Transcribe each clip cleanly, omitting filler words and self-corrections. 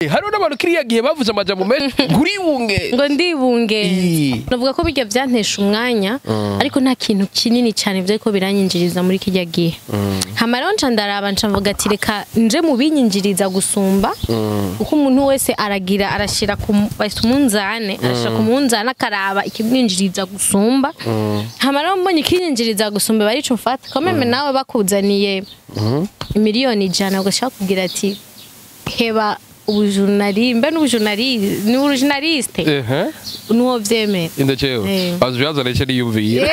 Hariho n'abantu kiriya gihe bavuze amajambo menshi nguribunge ngo ndibunge. Navuga ko bijya byantesha umwanya, ariko nta kintu kinini cyane vyariko biranyinjiriza muri kijya gihe. Hama rero nca ndaraba, nca mvuga ati reka nje mu binyinjiriza gusumba, kuko umuntu wese aragira arashira ku munzane, arashira ku munzane akaraba ikimwinjiriza gusumba. Hama rero mbonye ikinyinjiriza gusumba barico mfata. Quand même nawe bakuzaniye 100,000,000 ugashaka kugira ati heba ubujournaliste, mbe n'ubujournaliste, ni ubujournaliste. Nuwo vyemera. Indacewe. Bazuyaza rece niyumvira.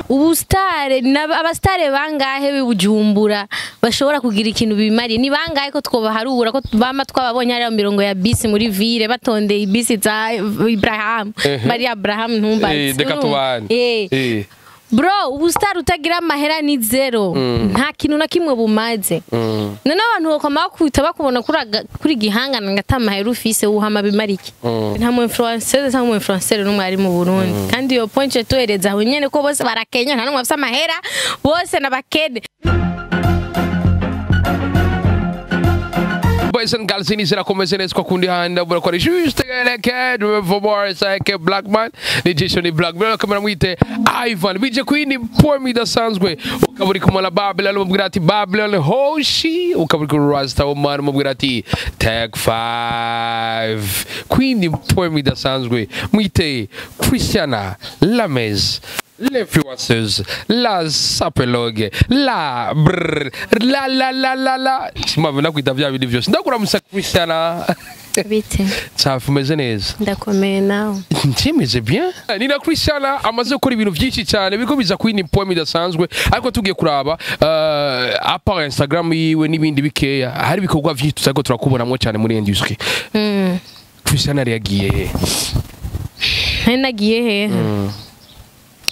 Ubustare abastare bangahe bibujumbura bashobora kugira ikintu bimariye? Ni bangahe ko twobaharura ko bama twababonye ari mirongo ya bisi muri ville batondeye bisi za Ibrahim, Maria Abraham ntumbaze. Reka tubane. Bro, ubustare utagira amahera ni zero. Nta kintu na kimwe bumaze. None abantu bakoma bakwita bakubona kuri gihangana ngata amahera ufise uhama bimariki. Nta mu influencer cyangwa mu influencer n'umwe ari mu Burundi. Kandi iyo point tohereza aho nyene ko bose barakenya nta numwe afise amahera, bose nabakene. Boys and girls ni zira komeze neza kwa kundi handa burakora juste like for like black man ni Jason Black man kamera mwite Ivan bije queen poem idasanzwe ukaburi kumala Babylon mubwira ati Babylon hoshi ukaburi ku Rasta woman mubwira ati tag 5 queen poem idasanzwe mwite Christiana Lamez l'influenceuse, la sapelogue, la brr, la la la la la. Simavena kwita vya bindi vyose. Ndakuramusa Christiana. Bite. Safi umeze neza. Ndakomeye nawe. Ntimeze bien. Nina Christiana amaze gukora ibintu byinshi cyane biriko biza kwini poem idasanzwe, ariko tugiye kuraba apa Instagram yiwe n'ibindi bikeya. Hari ibikorwa byinshi tuzako turakubonamwo cyane muri industry. Christiana yagiye he? Nagiye he?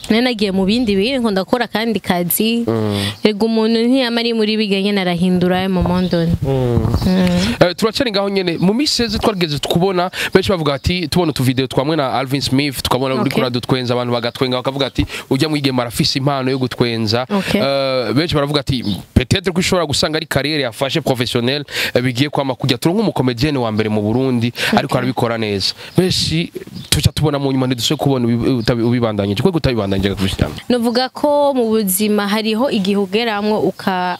Nagiye mu bindi bintu ngo ndakora kandi kazi. Ego umuntu ntiyama ari muri biganye narahindura mu London. Turacari ngaho nyene mu miseze twarigeze tukubona benshi bavuga ati tubona tu video twamwe na Alvin Smith tukabona uri kuri dutwenza abantu bagatwenga bakavuga ati ujya mwigema arafise impano yo gutwenza. Benshi baravuga ati peut-être ko ishobora gusanga ari carrière yafashe professionnel bigiye kwama kujya turonka umukomedienne wa mbere mu Burundi ariko arabikora neza. Benshi tuca tubona mu nyuma ntidushe kubona ubibandanyije kwe kutabibandanyije. Novuga ko mu buzima hariho igihe ugeramwo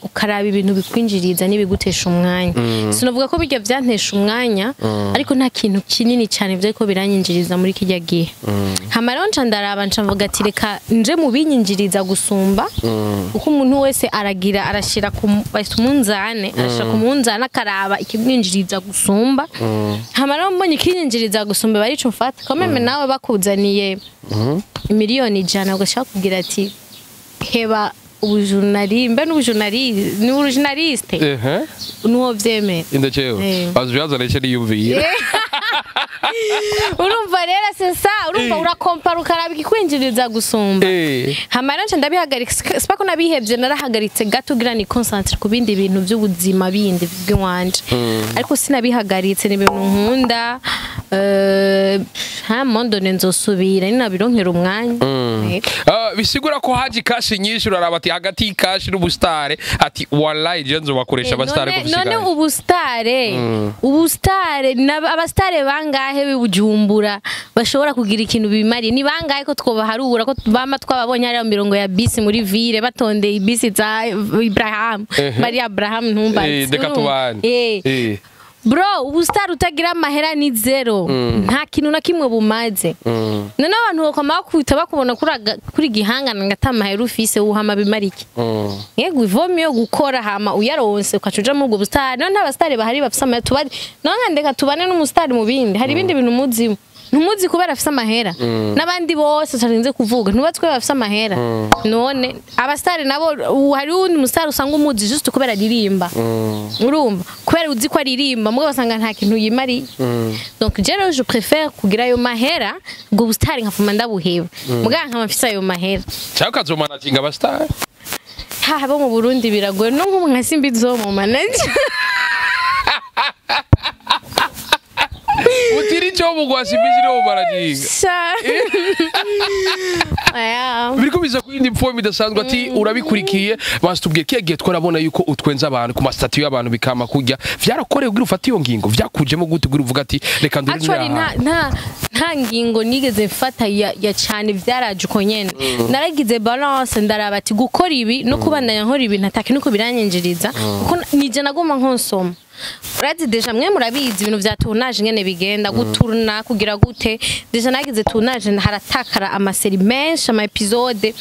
ukaraba ibintu bikwinjiriza n'ibigutesha umwanya. Sinovuga ko bijya byantesha umwanya, ariko nta kintu kinini cyane vyariko biranyinjiriza muri kijya gihe. Hama rero nca ndaraba nca mvuga ati reka nje mu binyinjiriza gusumba, kuko umuntu wese aragira arashira ku munzane, arashira ku munzane akaraba ikimwinjiriza gusumba. Hama rero mbonye ikinyinjiriza gusumba barico mfata. Quand même nawe bakuzaniye 100,000,000 ugashaka kugira ati heba ubujournaliste, mbe n'ubujournaliste, ni ubujournaliste. Nuwo vyemera. Indacewe. Bazuyaza rece niyumvira. Urumva rero c'est ça, urumva urakompara ukaraba ikikwinjiriza gusumba. Hama rero nca ndabihagarika, sipako nabihevye narahagaritse gato kugira ni concentre ku bindi bintu by'ubuzima bindi bw'iwanje. Ariko sinabihagaritse ni ibintu nkunda. Ha mondone nzosubira ni nabironkera umwanya. Bisigura ko haji cash nyinshi uraraba ati hagati cash n'ubustare ati wallahi je nzobakoresha abastare ko bisigara. None ubustare ubustare abastare bangahe bibujumbura bashobora kugira ikintu bimariye? Ni bangahe ko twobaharura ko bama twababonye ari mirongo ya bisi muri ville batondeye bisi za Ibrahim, Maria Abraham ntumbaze. Reka tubane. Bro, ubustare utagira amahera ni zero. Nta kintu na kimwe bumaze. None abantu bakoma bakwita bakubona kuri gihangana ngata amahera ufise uhama bimariki. Yego ivomi yo gukora hama uyaronse ukacuja mu ubwo bustare. None abastare bahari bafise amahera tubari. None ndeka tubane n'umustare mu bindi. Hari ibindi bintu muzimo. Ntumuzi kubera afise amahera. Nabandi bose tarinze kuvuga ntubatswe bafise amahera. None abastare nabo hari undi mustare usanga umuzi just kubera aririmba. Urumva kubera uzi ko aririmba mugabo basanga nta kintu yimari. Donc je je préfère kugira ayo mahera ubwo bustare nkafuma ndabuheba. Mugabo nkaba mfise ayo mahera. Cyangwa kazomanaginga abastare. Ha bo mu Burundi biragoye no nkumwe nka simbi zo mu manager. Utiri cyo mugwa simbizi no managinga. Aya. Biriko biza ku yindi form idasanzwe, ati urabikurikiye. Basitubwiye kiya gihe twarabona yuko utwenza abantu ku ma statuts y'abantu bikama kurya. Vyarakorewe kugira ufate iyo ngingo? Vyakujemo gute kugira uvuga ati reka ndure? Actually, nta ngingo nigeze mfata ya cyane, vyaraje uko nyene. Naragize balance, ndaraba ati gukora ibi no kubandanya nkora ibi ntatake nuko biranyinjiriza, kuko nije naguma nkonsoma. Urazi déjà, mwe murabizi ibintu vya tournage ngene bigenda, guturna kugira gute. Déjà nagize tournage, haratakara ama séries menshi, ama épisodes,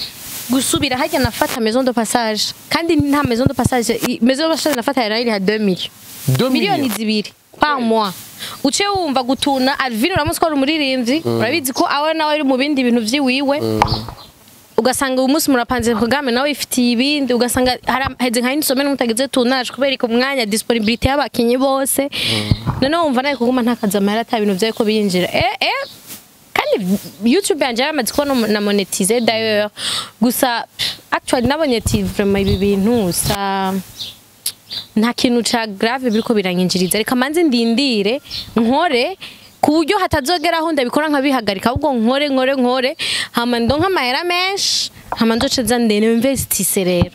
gusubira hajya nafata maison de passage, kandi nta maison de passage, maison de passage nafata yari iri ha 2 millions, 2 miliyoni par mois. Uce wumva gutuna Alvin, uramuzi ko ari umuririmbyi, urabizi ko awe nawe ari mu bindi bintu vyiwiwe, ugasanga uyu munsi murapanze programme, nawe ifitiye ibindi, ugasanga haraheze nka une semaine mutageze tournage kubera ko umwanya, disponibilité y'abakinyi bose. Noneho wumva nawe kuguma ntakaza amahera ata bintu vyariko biyinjira, kandi YouTube yanje yaramaze kuba na monétisé d'ailleurs. Gusa actually nabonye ati vraiment ibi bintu sa nta kintu ca grave biriko biranyinjiriza, reka manze ndindire nkore ku buryo hatazogeraho ndabikora nkabihagarika, ahubwo nkore nkore nkore, hama ndonka amahera menshi, hama nzoce nza ndene investisse rero,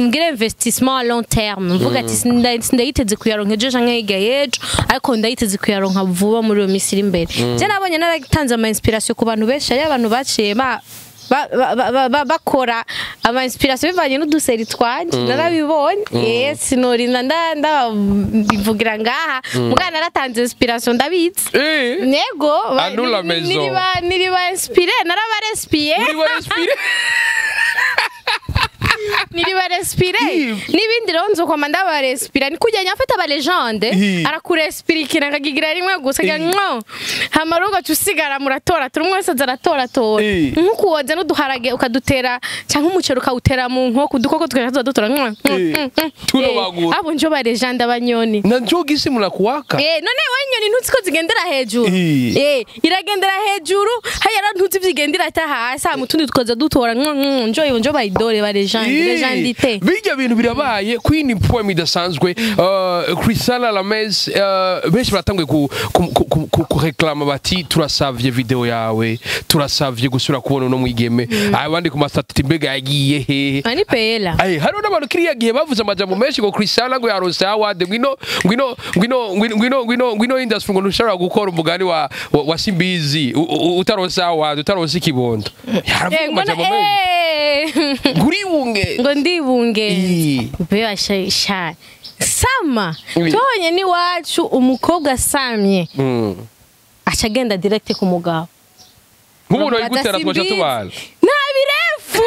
ngire investissement à long terme, mvuga ati sindayiteze kuyaronka ejo canke hirya y'ejo, ariko ndayiteze kuyaronka vuba muri iyo minsi iri imbere. Je nabonye naratanze ama inspiration ku bantu benshi, hariyo abantu baciye ba ba- ba- ba- ba- bakora ama inspiration bivanye n'udu séries twanje, narabibonye. Sinorinda ndabivugira ngaha, mugana naratanze inspiration, ndabizi. Nego À nous la maison. Niriba inspiré, narabarespiye. Uri respire. Niriba respire. N'ibindi rero nzokoma ndabarespira, ni kujya nyafata aba légende. Arakurespira ikintu akakigira rimwe gusa, agira mwo, hama rero ugaca usigara muratora turi, umwe wese aza aratoratora, nk'uko woza n'uduharage ukadutera cyangwa umuceri ukawutera mu nkoko, udukoko tukaja tuza dutora mwo, mwo, mwo, mwo. Turobagura. Abo njo ba légende, abanyoni. Na njo gisi murakuwaka. None we inyoni ntuzi ko zigendera hejuru? Iragendera hejuru haya rero, ntuzi ivyo igendera ata hasi, hama utundi tukaza dutora mwo, mwo, njo iyo njo bayidore ba légende, légendité. Bijya bintu birabaye queen poem idasanzwe. Chrisana Lamez, benshi baratanguye ku réclama bati turasavye video yawe, turasavye gusubira kubona uno mwigeme. Abandi ku ma statuts, mbega yagiye hehe? Ani pela. Ay, hariho n'abantu kiriya gihe bavuze amajambo menshi ngo Christiana ngo yaronse award, ngwino ngwino ngwino ngwino ngwino ngwino ngwino industry, ngo ntushobora gukora umugani wa Simbizi utaronse award, utaronse ikibondo. Yaravuga amajambo menshi nguribunge. Ngo ndibunge? Bewa sha sama. Tubonye n'iwacu umukobwa asamye aca agenda direct ku mugabo. Nk'umuntu wayigutera twaca Simbizi. tubana. Nta birefu,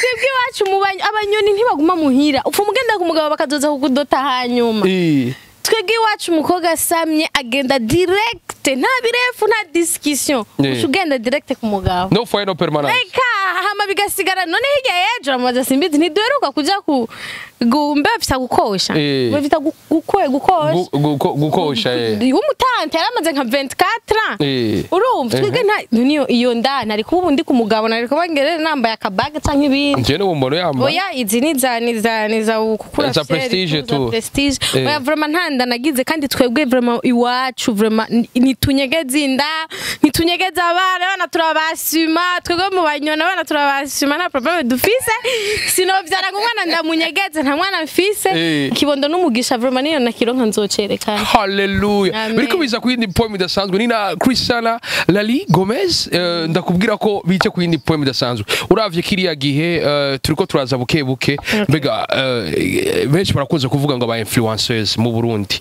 twebwe iwacu mu abanyoni ntibaguma muhira, upfa umugenda ku mugabo bakazoza kukudota hanyuma. Twebwe iwacu umukobwa asamye agenda direct, nta birefu, nta discussion. Uca ugenda direct ku mugabo. No foyer no permanence. Reka hama bigasigara none hirya y'ejo uramubaza Simbizi ntiduheruka kuja ku mbe bafita gukosha? Bafita gukosha. Gukosha. W'umutante yaramaze nka 24 ans. Urumva twebwe nta niyo iyo nda ntari kuba ubu ndi ku mugabo, nari kuba ngere nambaye akabaga canke ibindi. Njye n'ubu mbona yambaye. Oya, izi ni za kukura. Za prestige za tu. Prestige. Oya, vraiment nta nda nagize, kandi twebwe vraiment iwacu vraiment ntitunyegeza inda, ntitunyegeza abana, abana turabasuma. Twebwe mu banyona abana turabasuma, nta problème dufise. Sinovyara ngo umwana ndamunyegeze, nta mwana mfise. Ikibondo n'umugisha vraiment, niyo nakironka nzocerekana. Hallelujah. Amen. Biriko biza ku yindi poem idasanzwe ni na Christiana Lali Gomez. Ndakubwira ko bice ku yindi poem idasanzwe. Uravye kiriya gihe, turiko turaza buke buke. Mbega benshi barakunze kuvuga ngo aba influencers mu Burundi,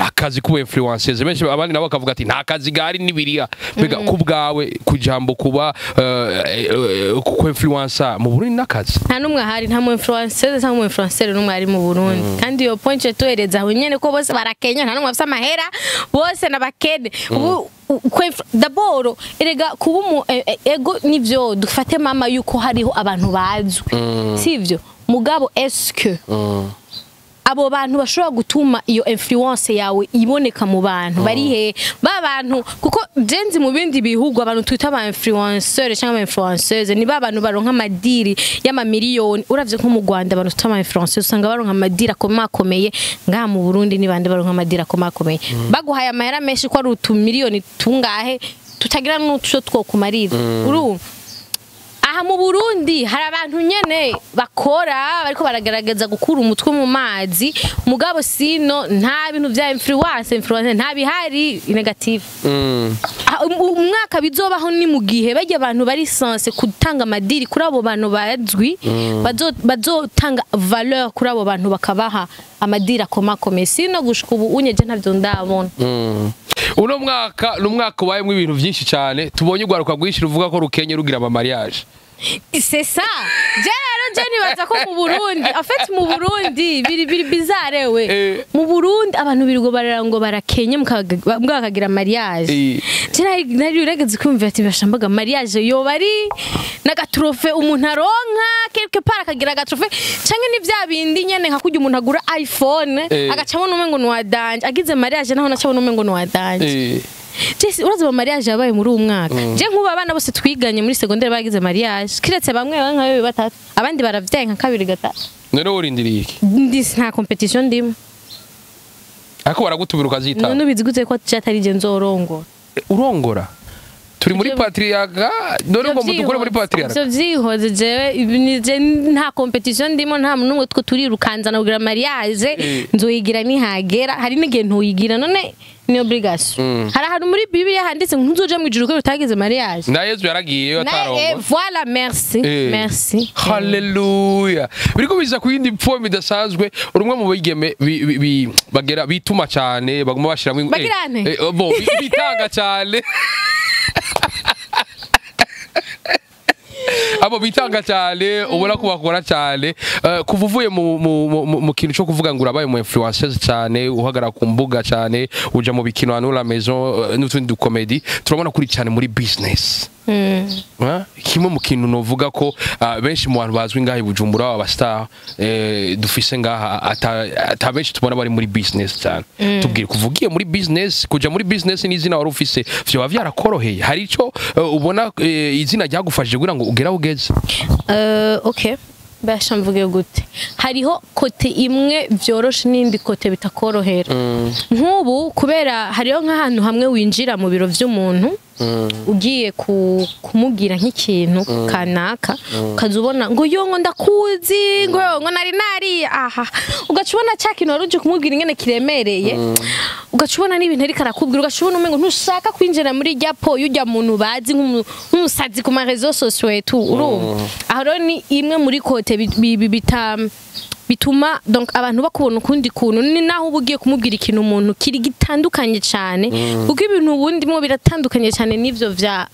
akazi kuba influencers, benshi abandi nabo bakavuga ati nta kazi gahari n'ibiriya. Mbega ku bwawe, ku jambo kuba ku influencer mu Burundi n'akazi? Nta n'umwe ahari, nta mu influencer cyangwa mu influencer n'umwe ari mu Burundi. Kandi iyo point tuhereza aho nyene ko bose barakenya, nta n'umwe afise amahera, bose n'abakene. Ubu d'abord erega kuba umu ego nivyo, dufate mama yuko hariho abantu bazwi, sivyo? Mugabo est-ce que abo bantu bashobora gutuma iyo influence yawe iboneka mu bantu bari he? Ba bantu, kuko jenzi mu bindi bihugu abantu twita aba influenceur cyangwa aba influenceuse ni ba bantu baronka ama deals y'amamiliyoni. Uravye nko mu Rwanda, abantu twita aba influenceuse usanga baronka ama deals akomakomeye. Ngaha mu Burundi ni bande baronka ama deals akomakomeye? Baguhaye amahera menshi ko ari utumiliyoni tungahe tutagira n'utuco twokumarira, urumva? Aha mu Burundi hari abantu nyene bakora bariko baragerageza gukura umutwe mu mazi, mugabo sino nta bintu vya influence nta bihari negative. Umwaka bizobaho ni mu gihe bajya abantu bari sense gutanga amadiri kuri abo bantu bazwi, bazotanga valeur kuri abo bantu bakabaha amadiri akomakome. Sino gushika ubu unyeje ntavyo ndabona. Uno mwaka ni umwaka ubayemwo ibintu vyinshi cyane, tubonye urwaruka rwinshi ruvuga ko rukenye rugira ama mariage. C'est ça. Je rero je nibaza ko mu Burundi, en fait mu Burundi biri bizarre we. Mu Burundi abantu birirwa barara ngo barakenye mukakagira mariage. Je nari urageze kumva ati bashambaga mariage yo bari n'agatrofe umuntu aronka quelque part akagira agatrofe canke ni vya bindi nyene nka kurya umuntu agura iPhone agacamo numwe ngo nwadanje agize mariage naho nacamo numwe ngo nwadanje. Jesse urazi ba mariage yabaye muri uyu mwaka. Je nkuba abana bose twiganye muri secondaire bagize mariage kiretse bamwe nka babiri batatu abandi baravyaye nka kabiri gatatu. None urindiriye iki? Ndi nta competition ndimo. Ariko baragutumira ukazitaba. None ubizi gute ko atari je nzorongora? Urongora? Turi muri patriarca, none ngo mudukure muri patriarca. Ivyo vyihoze jewe nta competition ndimo, nta numwe two turirukanza kugira mariage nzoyigira nihagera, hari n'igihe ntoyigira none ni obligation. Hari ahantu muri Bibiliya handitse ngo ntuzoja mu ijuru ko utagize mariage. Na Yesu yaragiye atarongo. Voilà, merci. Merci. Hallelujah. Biriko biza ku yindi pfo idasanzwe, urumwe mu bigeme bagera bituma cyane baguma bashiramwe bo bitanga cyane. Abo bitanga cyane ubona ko bakora cyane, kuva uvuye mu kintu cyo kuvuga ngo urabaye mu influenceuse cyane, uhagara ku mbuga cyane, uja mu bikino hano la maison n'utundi du comedy, turabona kuri cyane muri business. Kimwe mu kintu novuga ko benshi mu bantu bazwi ngaha i Bujumbura aba star dufise ngaha ata benshi tubona bari muri business cyane. Tubwire kuvugiye muri business, kuja muri business n'izina wari ufise vyoba vyarakoroheye? Hari ico ubona izina ryagufashije kugira ngo ugere aho ugeze? Okay, basha mvuge gute, hariho kote imwe vyoroshe n'indi kote bitakorohera. Nk'ubu kubera hariho nk'ahantu hamwe winjira mu biro vy'umuntu ugiye kumubwira nk'ikintu kanaka, ukazubona ngo yo ngo ndakuzi, ngo yo ngo nari nari aha, ugaca ubona cya kintu wari uje kumubwira ingene kiremereye, ugaca ubona n'ibintu ariko arakubwira, ugaca ubona umengo ntushaka kwinjira muri rya po y'urya muntu bazi nk'umusazi ku ma réseaux sociaux et tout, urumva. Aho rero ni imwe muri kote bituma donc abantu bakubona ukundi kuntu, ni naho uba ugiye kumubwira ikintu umuntu kiri gitandukanye cyane, kuko ibintu ubundi mo biratandukanye cyane n'ivyo vya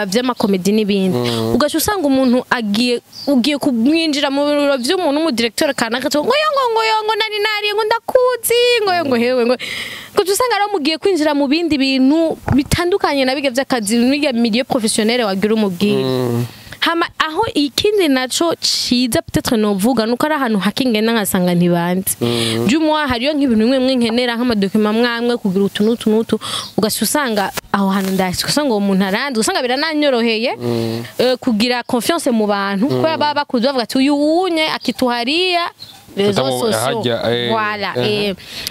vy'amakomedi n'ibindi. Ugaca usanga umuntu agiye ugiye kumwinjira mu biro vy'umuntu mu directeur kanaka ngo yo ngo yo ngo nari nari ngo ndakuzi ngo yo ngo hewe ngo, ugaca usanga rero mugiye kwinjira mu bindi bintu bitandukanye na bige vy'akazi n'ibya milieu professionnel wagira umubwira. Hama aho ikindi naco ciza peut-être novuga nuko ari ahantu hakingena nkasanga ntibanze. Du moins hariyo nk'ibintu bimwe mwe nkenera nk'amadokima mwamwe kugira utu n'utu n'utu, ugaca usanga aho hantu ndashika usanga uwo muntu aranze, usanga birananyoroheye kugira confiance mu bantu kubera baba bakuze bavuga ati uyu wunye akituhariya réseaux sociaux. Voilà.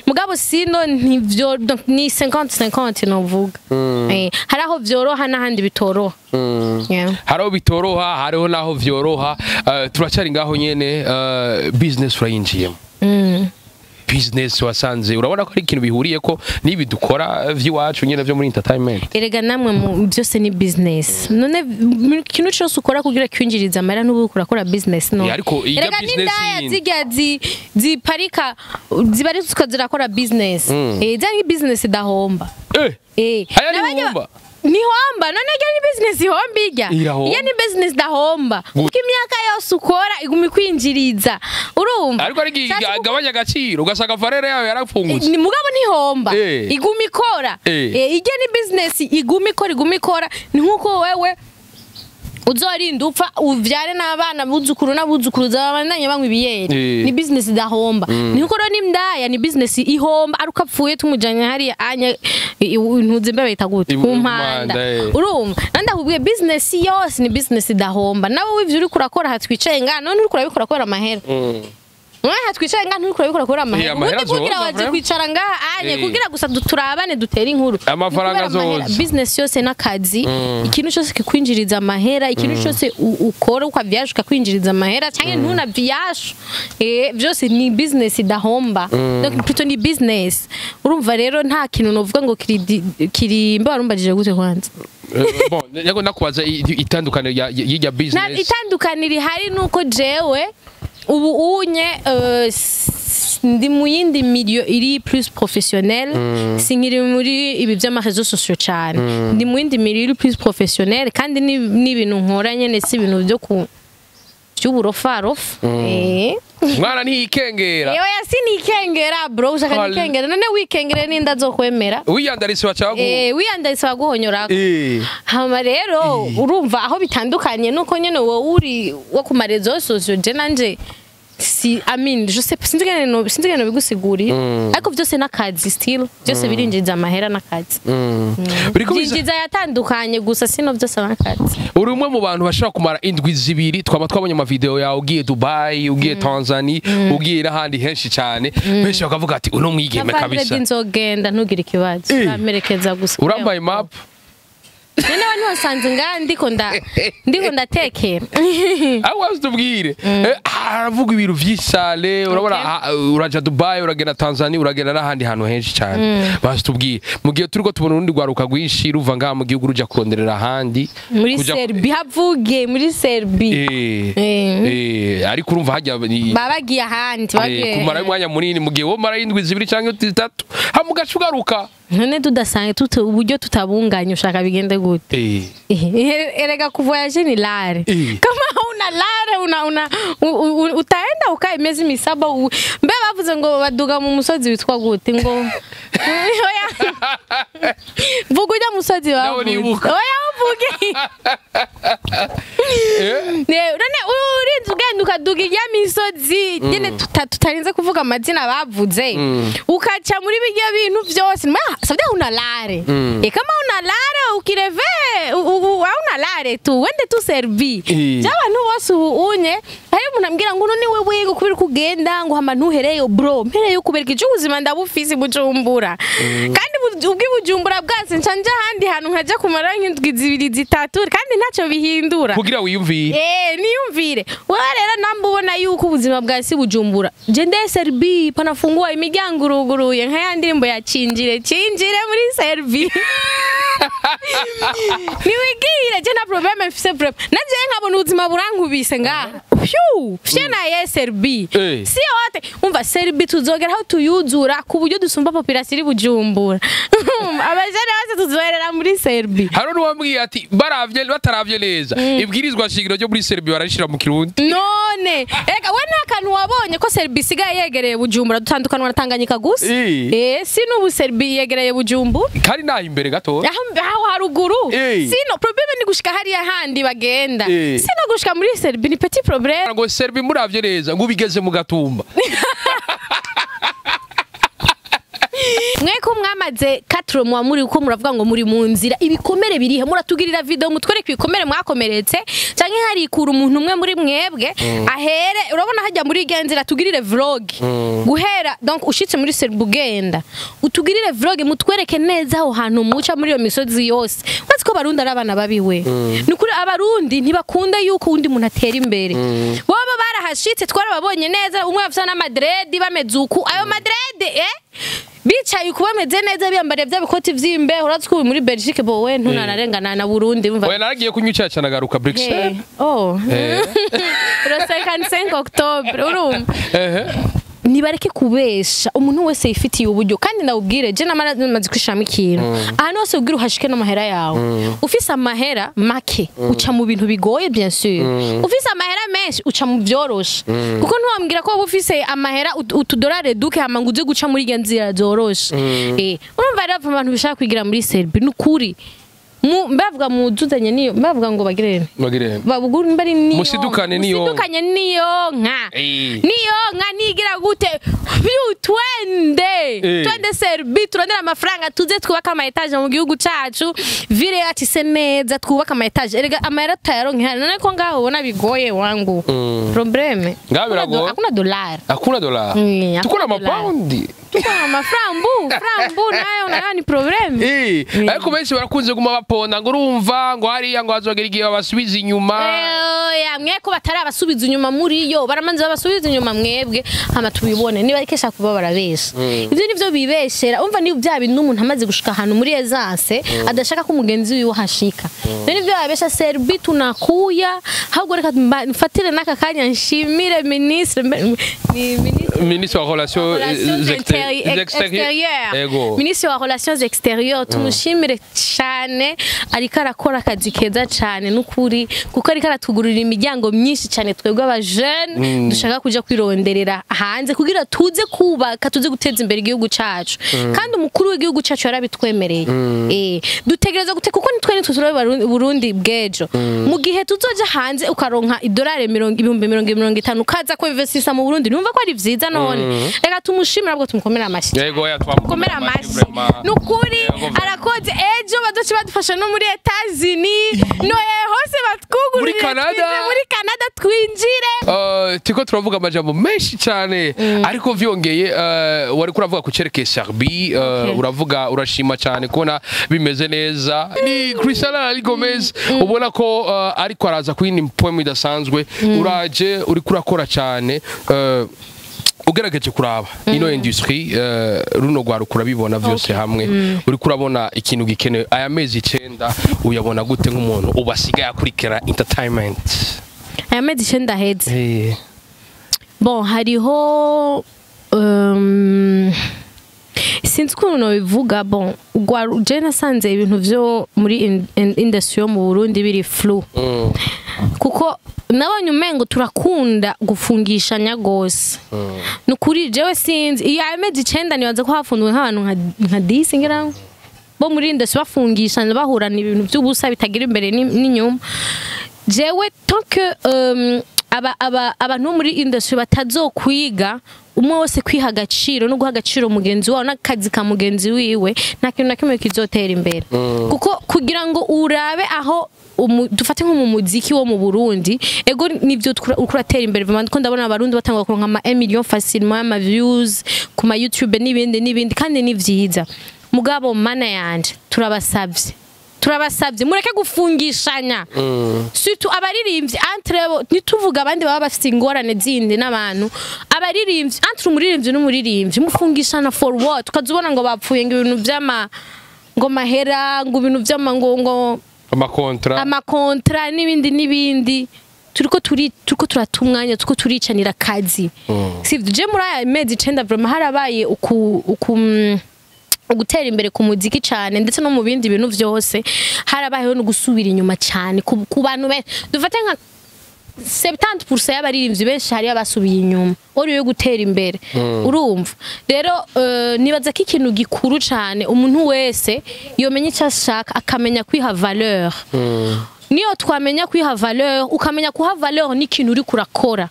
Mugabo sino ntivyo donc ni 50-50 novuga. Hari aho vyoroha n'ahandi bitoroha. Hariho bitoroha, hariho naho vyoroha. Turacari ngaho nyene, business urayinjiyemo. Business wasanze urabona ko ari ikintu bihuriye ko nibi dukora vy'iwacu nyene vyo muri entertainment. Erega namwe mu byose ni business. None ikintu cyose ukora kugira kwinjiriza amara n'ubu urakora business no. Ariko iya business erega nindaya ziparika zibarizwa zirakora business. Zari business dahomba. Aya ni homba. Ni homba, none ijya ni business ihomba ijya. Iyo ni business dahomba. Kuko imyaka yose ukora iguma kwinjiriza. Urumva? Ariko ari gabanya agaciro ugasanga valeur yawe yarapfungutse. Ni mugabo ni homba. Iguma ikora. Ijya ni business iguma ikora iguma ikora. Ni nkuko wewe uzorinda upfa uvyare n'abana buzukuru n'abuzukuruza babandanye banywa ibiyeri. Ni business idahomba. Ni nkuko rero n'indaya ni business ihomba aruko apfuye tumujanye hariya anya ntuzi mbe bayita gute ku mpanda. Urumva? Nandakubwiye business yose ni business idahomba. Nawe wivyo uri kurakora hatwicaye ngana none uri kurabikora kubera amahera. Mwaha twicaye nga nturiko urabikora kubera amahera. Amahera Ubundi kugira azoza, waje vraiment. kwicara ngaha anye Eh. kugira gusa turabane dutere inkuru. Amafaranga Ni kubera amahera. azoza. Business yose n'akazi, ikintu cyose kikwinjiriza amahera, ikintu cyose ukora ukavyasha ukakwinjiriza amahera canke ntunavyasha. Byose ni business idahomba. Donc plutôt ni business. Urumva rero nta kintu novuga ngo kiri kiri mbe warumbajije gute kwanza. Bon, yago nakubaza itandukaniro y'irya Na business. itandukaniro ihari nuko jewe ubu unye ndi mu yindi milieu iri plus professionnel, sinkiri muri ibi by'amareseaux sociaux cyane, ndi mu yindi milieu iri plus professionnel kandi n'ibintu nkora nyene si ibintu byo ku by'uburofarofa. Mwana ntiyikengera. Yewe sinikengera bro, ushaka nikengera none wikengere ninda zokwemera. Wiyandaritse bacagu. Wiyandaritse baguhonyorako. Hama rero urumva aho bitandukanye nuko nyene wowe uri wo ku marezo sosio, je nanje si, I mean, je sais, sinzi ngene no sinzi ngene bigusigurira, ariko byose n'akazi, still byose birinjiza amahera n'akazi. Biriko biza. Byinjiza yatandukanye gusa, sino byose n'akazi. Uri umwe mu bantu bashobora kumara indwi 2, twaba twabonye amavideo yawe ugiye Dubai, ugiye Tanzania, ugiye n'ahandi henshi cyane, benshi bakavuga ati uno mwigeme kabisa kabisa. Nzogenda ntugire ikibazo. Uramperekeza gusa. Urambaye map. None we ntiwasanze ngaha ndiko ndatekera. Aho wazi tubwire. Aravuga ibintu vy'isale, urabona uraja Dubai, uragenda Tanzania, uragenda n'ahandi hantu henshi cyane. Bazi tubwire. Mu gihe turiko tubona urundi rwaruka rwinshi ruva ngaha mu gihugu ruja kuronderera ahandi. Muri Serbia, havuge muri Serbia. Ariko urumva hajya Baba bagiye ahandi bagiye kumara umwanya munini, mu gihe wo mara indwi 2 canke 3 hama ugaca ugaruka. None tudasange uburyo tutabunganye ushaka bigende gute? Erega kuvoyager ni lare. Kama una lare una utaenda ukae miezi 7, mbe bavuze ngo baduga mu musozi witwa gute ngo oya vuga ujya musozi Nawe bavuze. nibuka. Oya uvuge. None urinze ugenda ukaduga ijya misozi nyene tutarinze kuvuga amazina bavuze, ukaca muri bijya bintu vyose, ma savya una lare. Kama una lare ukireve una lare tu wende tu servi. By'abantu bose ubu unye hari umuntu ambwira ngo none wewe ngo kubera kugenda ngo hama ntuhereyo bro, mpereyo kubera iki ubuzima ndabufise Bujumbura. Kandi ubwi Bujumbura bwase nca nja ahandi hantu nkaja kumara nk'indwi 2 3 kandi ntacyo bihindura. Kugira wiyumvire. Niyumvire. Wewe rero namba ubona yuko ubuzima bwa si Bujumbura. Je nde Serbi panafungua imiryango uruguruye nka ya ndirimbo ya Cinjire, Cinjire muri Serbi. Niwigire je na problème mfise problème. Naje nkabona ubuzima burankubise ngaha. Phew, fye na ye Serbi. Si yote umva Serbi tuzogera aho tuyuzura ku buryo dusumba population iri Bujumbura. Abajene bose tuzoherera muri Serbi. Hari n'uwambwiye ati baravye bataravye neza ibwirizwa shingiro ryo muri Serbia bararishira mu Kirundi. None ega we nta kantu wabonye ko Serbia isigaye yegereye Bujumbura, dutandukanwa na Tanganyika gusa. Si n'ubu Serbia yegereye Bujumbura. Kandi naho imbere gato. Aho haruguru. Sino problème ni gushika hariya handi bagenda. Sino gushika muri Serbia ni petit problème. Ngo Serbia muravye neza ngo ubigeze mu Gatumba. Mweko mwamaze 4 mois muri uko muravuga ngo muri mu nzira, ibikomere birihe? Muratugirira video mutwereke ibikomere mwakomeretse, canke harikura umuntu umwe muri mwebwe ahere urabona hajya muri genzira tugirire vlog guhera donc ushitse muri Serbia ugenda utugirire vlog mutwereke neza aho hantu muca muri iyo misozi yose. Urazi ko Abarundi ari abana babiwe. Ni ukuri Abarundi ntibakunda yuko undi muntu atera imbere. Boba barahashitse twarababonye neza, umwe afite n'amadredi bameze uku, ayo madredi bicaye uku bameze neza biyambariye bya bikoti vy'imbeho. Urazi ko ubu muri Belgique bowe ntunanarengana na Burundi umva. Oya naragiye kunywa icyayi canagaruka Bruxelles. Oh. Le 55 octobre urumva. Nibareke kubesha umuntu wese yifitiye uburyo, kandi ndawubwire je namaze kwishiramo ikintu ahantu hose ubwira uhashike n'amahera yawe. Ufise amahera make uca mu bintu bigoye bien sûr, ufise amahera menshi uca mu vyoroshe, kuko ntiwambwira ko wowe ufise amahera utudorare duke hama ngo uze guca muri iyo nzira zoroshe. Urumva rero abantu bishaka kwigira muri Serbia ni ukuri mbavuga muzuzanye niyo mbavuga ngo bagire Bagire. Babuguru mbari niyo Musidukane niyo. Musidukanye niyo nka. Niyo nka nigira gute twende. Twende Serbie turondere amafaranga, tuze twubake ama étage mu gihugu cacu, ville yacu ise neza, twubake ama étage. Erega amahera tutayaronke hano, none ko ngaho ubona bigoye wangu, problème. Ngaho biragoye. Hakuna dolari. Hakuna dola. Hakuna Tukuna dolari. amapawundi. Tuko na maframbu frambu, nayo ni problème. Ariko benshi barakunze guma baponda ngo urumva ngo hariya ngo hazogera igihe babasubiza inyuma. Oya, mwe ko batarabasubiza inyuma muri yo, baramanza babasubiza inyuma mwebwe, hama tubibone niba arikesha kuba barabesha. Ivyo nivyo bibeshera. Umva, ni bya bintu umuntu amaze gushika ahantu muri essence adashaka ko umugenzi wiwe hashika. Ivyo nivyo babesha. Serbie tunakuya. Ahubwo reka mfatire n'aka kanya nshimire ministre, ni ministre Ministre wa relations Relations extérieures. Ego. Ministre wa relations extérieures, tumushimire cyane, ariko arakora akazi keza cyane n'ukuri, kuko ariko aratugurira imiryango myinshi cyane twebwe aba jeune dushaka kuja kwironderera hanze kugira tuze kubaka, tuze guteza imbere igihugu cacu. Kandi umukuru w'igihugu cacu yarabitwemereye. Dutegereza gute, kuko nitwe nitwe turi Burundi bw'ejo. Mu gihe tuzoja hanze ukaronka idolari mirongo ibihumbi mirongo 50, ukaza ko investisa mu Burundi, numva ko ari vyiza. None reka tumushimire, ahubwo tumukomere amashyi. Yego, ya Komera amashyi nukuri. Yego, vraiment. Arakoze. Ejo bazoca badufasha no muri Etats-Unis, no hose batwugururire. Muri Canada. Twinjire muri Canada, twinjire. Turiko turavuga amajambo menshi cyane, ariko vyongeye wariko uravuga ku cerekeye Serbie, uravuga urashima cyane kubona bimeze neza. Ni Cristiano Ali Gomez, ubona ko ariko araza ku yindi poem idasanzwe. Uraje uriko urakora cyane, ugerageje kuraba ino industry, runo rwaruka urabibona vyose hamwe, uriko urabona ikintu gikenewe. Aya mezi 9 uyabona gute nk'umuntu ubu asigaye akurikira entertainment? Aya mezi 9 aheze, bon, hariho sinzi ukuntu nobivuga. Bon, je nasanze ibintu vyo muri industry yo mu Burundi biri flou, kuko nabonye umengo turakunda gufungishanya gose. Nukuri jewe sinzi, iyo ayo mezi 9 nibaza ko hafunzwe nk'abantu nka 10 ngira ngo bo muri industry, bafungishanya, bahurana ibintu by'ubusa bitagira imbere n'inyuma. Jewe tant que aba abantu bo muri industry batazokwiga umwe wese kwiha agaciro no guha agaciro mugenzi wawe n'akazi ka mugenzi wiwe, nta kintu na kimwe kizotera imbere. Kuko kugira ngo urabe aho dufate nko mu muziki wo mu Burundi, ego nivyo, uratera imbere vraiment, ko ndabona abarundi batangwa kuronka ama 1 million facilement ama views ku ma YouTube n'ibindi n'ibindi, kandi ni vyiza. Mugabo mana yanje, turabasavye, turabasavye, mureke gufungishanya, surtout abaririmbyi entre bo. Ntituvuga abandi baba bafite ingorane zindi n'abantu, abaririmbyi entre umuririmbyi n'umuririmbyi mufungishana for what? Ukazubona ngo bapfuye ngo ibintu vy'ama ngo mahera, ngo ibintu vy'ama ngo amakontra. Amakontra n'ibindi n'ibindi. Turiko turata umwanya, turiko turicanira akazi, sivyo? Je muri aya mezi 9 vraiment harabaye uku ugutera imbere ku muziki cyane, ndetse no mu bindi bintu vyose. Harabayeho no gusubira inyuma cyane ku bantu benshi. Dufate nka 70% y'abaririmbyi benshi, hari abasubiye inyuma uri yo gutera imbere. Urumva rero, nibaza ko ikintu gikuru cyane umuntu wese yomenya icyo ashaka, akamenya kwiha valeur. Niyo twamenya kwiha valeur, ukamenya kuha valeur n'ikintu uri kurakora,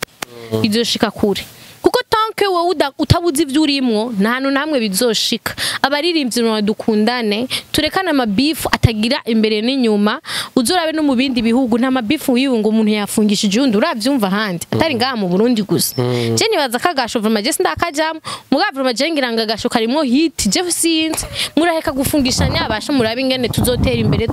izoshika kure. Kuko tant que wowe utabuze ivyo urimwo, nta hantu na hamwe bizoshika. Abaririmbyi none dukundane, turekane amabifu atagira imbere n'inyuma. Uzorabe no mu bindi bihugu nta mabifu wiwe ngo umuntu yafungishije uwundi, uravyumva ahandi atari ngaha mu Burundi gusa. Je nibaza ko agasho vraiment je sindakajamwo, mugabo vraiment je ngira ngo agasho karimwo hit, je sinzi. Muraheka gufungishanya, abasha murabe ingene tuzotera imbere,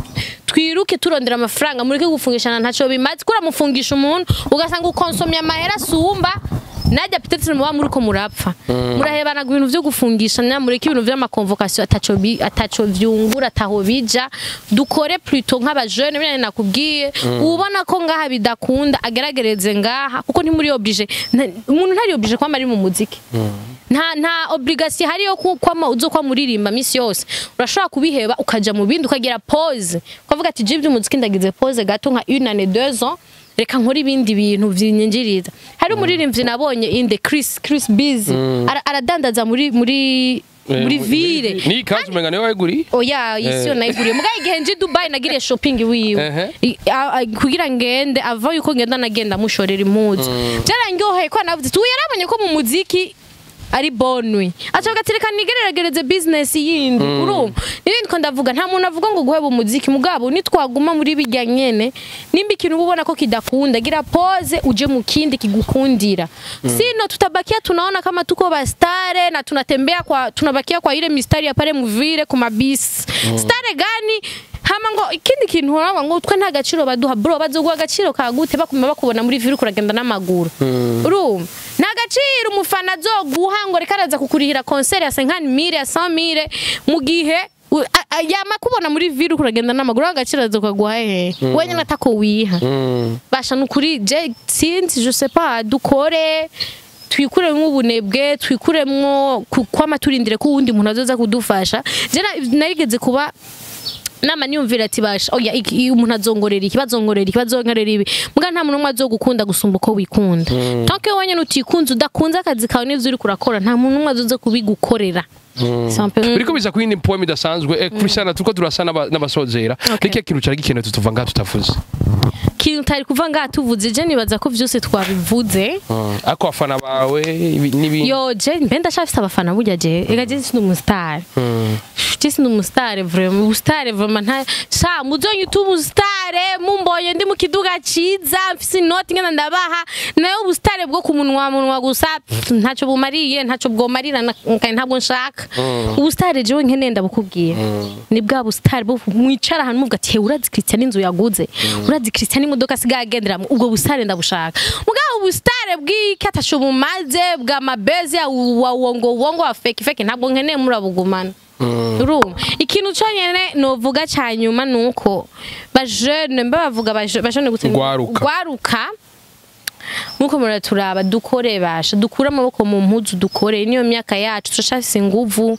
twiruke turondera amafaranga. Mureke gufungishana, ntaco bimaze. Kuramufungisha umuntu ugasanga ukonsomye amahera asumba najya peut-être muba muri ko murapfa. Murahebana ibintu vyo gufungishanya, mureke ibintu vy'ama convocation ataco vyungura, ataho bija. Dukore plutôt nk'aba jeune bene nakubwiye. Ubona ko ngaha bidakunda, ageragereze ngaha, kuko ntimuri obligé. Umuntu ntari obligé kwama ari mu muziki. Nta obligation hari yo kwama uzokwa muririmba misi yose. Urashobora kubiheba ukaja mu bindi, ukagira pause, ukavuga ati je iby'umuziki ndagize pause gato nka une année, 2 ans, reka nkore ibindi bintu vyinyinjiriza. Hari umuririmbyi nabonye inde, Chris Busy, aradandaza muri ville. Ni ikanzu umenga niwe wayiguriye. Oya, isi yo nayiguriye, mugabo igihe nje i Dubai nagiriye shopping wiwe. Kugira ngende ava yuko ngenda nagenda mushorera impuzu, byarangyoheye ko navuze tu yarabonye ko mu muziki ari bonwi, acavuga ati reka nigereragereze business yindi. Urumva n'ibindi ko ndavuga, nta muntu avuga ngo guheba umuziki, mugabo nitwaguma muri bijya nyene, nimba ikintu uba ubona ko kidakunda, gira pause uje mu kindi kigukundira. Sino tutabakia tunaona kama tuko bastare na tunatembea kwa, tunabakia kwa ile mistari ya pale muvire ku mabisi. Stare gani? Hama ngo ikindi kintu urabona ngo twe nta gaciro baduha, bro, bazoguha agaciro kagute bakuma bakubona muri ville kuragenda n'amaguru? Urumva nta gaciro umufana azoguha ngo reka araza kukurihira concert ya 50,000, ya 100,000, mu gihe yama kubona muri ville kuragenda n'amaguru, agaciro azokaguha hehe wenyine atako wiha? Basha, nukuri je sinzi, je sais pas, dukore twikuremwo ubunebwe, twikuremwo kwama turindire ko uwundi muntu azoza kudufasha. Je narigeze kuba nama niyumvira ati basha, oya, iki umuntu azongorera iki, bazongorera iki, bazongorera ibi, muga nta muntu umwe azogukunda gusumba uko wikunda. Tant que wenyine utikunze, udakunze akazi kawe n'ivyo uriko urakora, nta muntu umwe azoza kubigukorera. C'est un peu. Biriko biza ku yindi poem idasanzwe. Christian, turiko turasa n'abasozera. Okay. Niki kintu cari gikenewe tutuva ngaha tutavuze? Kintu utari kuva ngaha tuvuze, je nibaza ko vyose twabivuze. Ariko abafana bawe n'ibindi. Yo, je mbe ndashafise abafana burya, je ega je sindi umustar, je sindi umustar vraiment, umustar vraiment nta sha muzonyita umustar mumbonye ndi mu kiduga ciza, mfise inoti ngenda ndabaha. Nayo ubustar bwo ku munwa munwa gusa, pff, ntacyo bumariye, ntacyo bwomarira kandi ntabwo nshaka ubustar. Jewe nkeneye, ndabukubwiye, ni bwa bustar bwo mwicara ahantu muvuga ati: "He, urazi Christian inzu yaguze, urazi Christian imodoka asigaye agenderamo." Ubwo bustar ndabushaka. Mugabo ubustar bw'iki atasho bumaze, bwa mabeze ya wa wongo wongo wa fake fake, ntabwo nkeneye, murabugumana. Urumva ikintu cyonyine novuga ca nyuma nuko bajene mba bavuga bajene gute? Gwaruka. Gwaruka, nkuko muraturaba, dukore basha, dukure amaboko mu mpuzu, dukore, niyo myaka yacu, turashafise inguvu.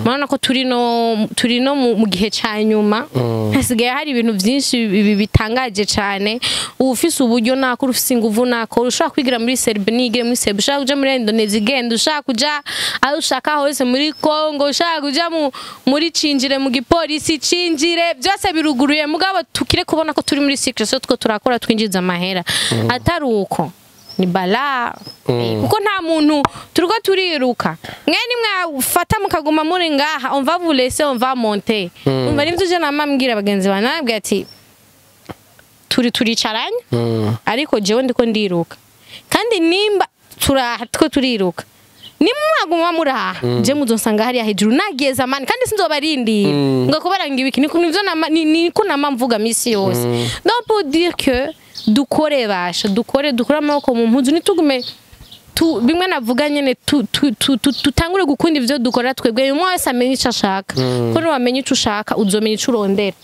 Murabona ko turi no mu gihe ca nyuma, hasigaye hari ibintu byinshi bitangaje cane. Uba ufise uburyo nakora, ufise inguvu nakora, ushobora kwigira muri Serbia nigire muri Serbia, ushaka kuja muri Indonesia genda, ushaka kuja aho ushaka hose, muri Congo, ushaka kuja muri cinjire mu gipolisi cinjire, byose biruguruye. Mugabo tukire kubona ko turi muri cycle so two turakora twinjiza amahera, atari uko ni bala, kuko nta muntu turiko turiruka. Mwe nimwafata mukaguma muri ngaha, on va vous laisser, on va monter. Umva, nivyo je nama mbwira bagenzi banje, nababwira ati turi turicaranye, ariko jewe ndiko ndiruka, kandi nimba turaha two turiruka, nimwaguma muraha, je muzonsanga hariya hejuru nagiye zamani, kandi sinzobarindira ngo kubera ngo ibiki. Niko nivyo nama niko nama mvuga misi yose. Donc pour dire que dukore basha, dukore, dukore amaboko mu mpuzu, ntitugume tu, bimwe navuga nyene, tutangure gukunda ivyo dukora twebwe. Umwe wese amenye ico ashaka, kuko niwamenya ico ushaka uzomenya ico urondera.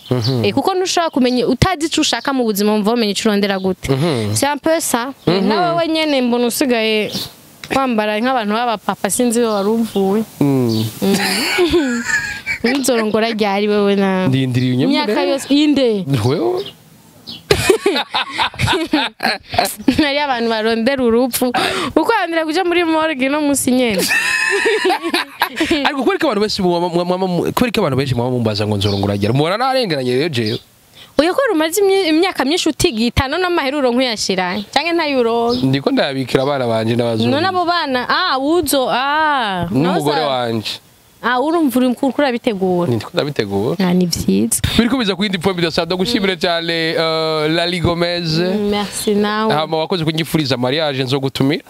Kuko ntushobora kumenya utazi ico ushaka mu buzima, wumva wamenya ico urondera gute? C'est un peu ça. Nawe wenyene mbona usigaye wambara nk'abantu b'abapapa, sinzi iyo wari uvuye. Nzorongora ryari wewe na Ndindiriye imyaka unyemure. yose inde? Wewe. Hari abantu barondera urupfu, uko yandira kuja muri morgue no musi nyene. Ariko kubera ko abantu benshi mwama mumbaza ngo nzorongora ryari, mubona narengeranye rero jewe? Oya, ko rumaze imyaka myinshi utiga itanu n'amaheruro nkuyashira canke ntayuronke. Ndiko ndabikira abana banje n'abazungu. None abo bana, ah, uzo, ah, N'umugore wanje. Ah, urumva uri kuriko urabitegura. Ndiko ndabitegura. Ah, ni vyiza. Biriko biza ku yindi point bidasanzwe. Gushimire cyane, Lali Gomez. Merci nawe. Hama wakoze kunyifuriza mariage, nzogutumira.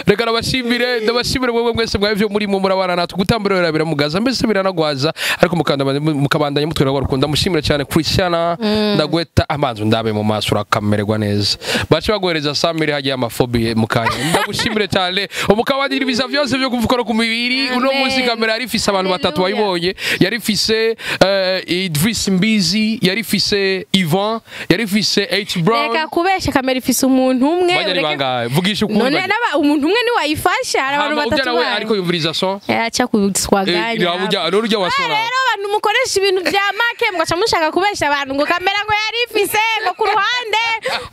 Reka ndabashimire, ndabashimire mwebwe mwese mwabivyo murimo murabana natwe gutambura, biramugaza mbese biranagwaza, ariko mukabandanya mutwera rukunda. Mushimire cyane Christiana, ndagweta amazi ndabe mu maso urakamererwa neza, bace baguhereza samiri hagiye amafobie mukanya. Ndagushimire cyane, umukabandira ibiza vyose vyo kuvuka ku mibiri uno Amen. munsi. Kamera yari ifise abantu batatu. Hallelujah. Wayibonye, yari ifise Idris Mbizi, yari ifise Ivan, yari ifise H Brown. Reka kubesha, kamera ifise umuntu umwe. Bajya ni bangahe? Vugisha ukuri. None naba umuntu umwe niwayifasha, hari abantu Hama batatu ujya nawe bayo. ariko yumviriza son. Aca kuswaganya. Ujya rero ujya wasora. Rero abantu mukoresha ibintu vya make, mugaca mushaka kubesha abantu ngo kamera ngo yari ifise ngo ku ruhande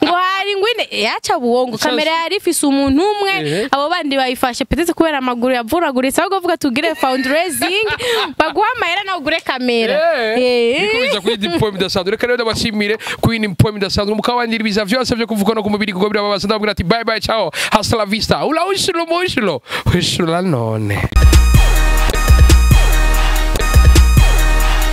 ngo hari ngo Nyene yaca buwongo, kamera yari ifise umuntu umwe, abo bandi bayifashe peut-être kubera amaguru yavuraguritse, ahubwo vuga tugire fundraising baguha amahera nawe ugure kamera. Niko kuri iyi poem idasanzwe. Reka rero ndabashimire kuri iyi poem idasanzwe, mukabandira ibiza vyose vyo kuvuga no ku mubiri kuko birababaza. Ndababwira ati bye bye, ciao, hasta la vista, ula ushilo mushilo ushula none.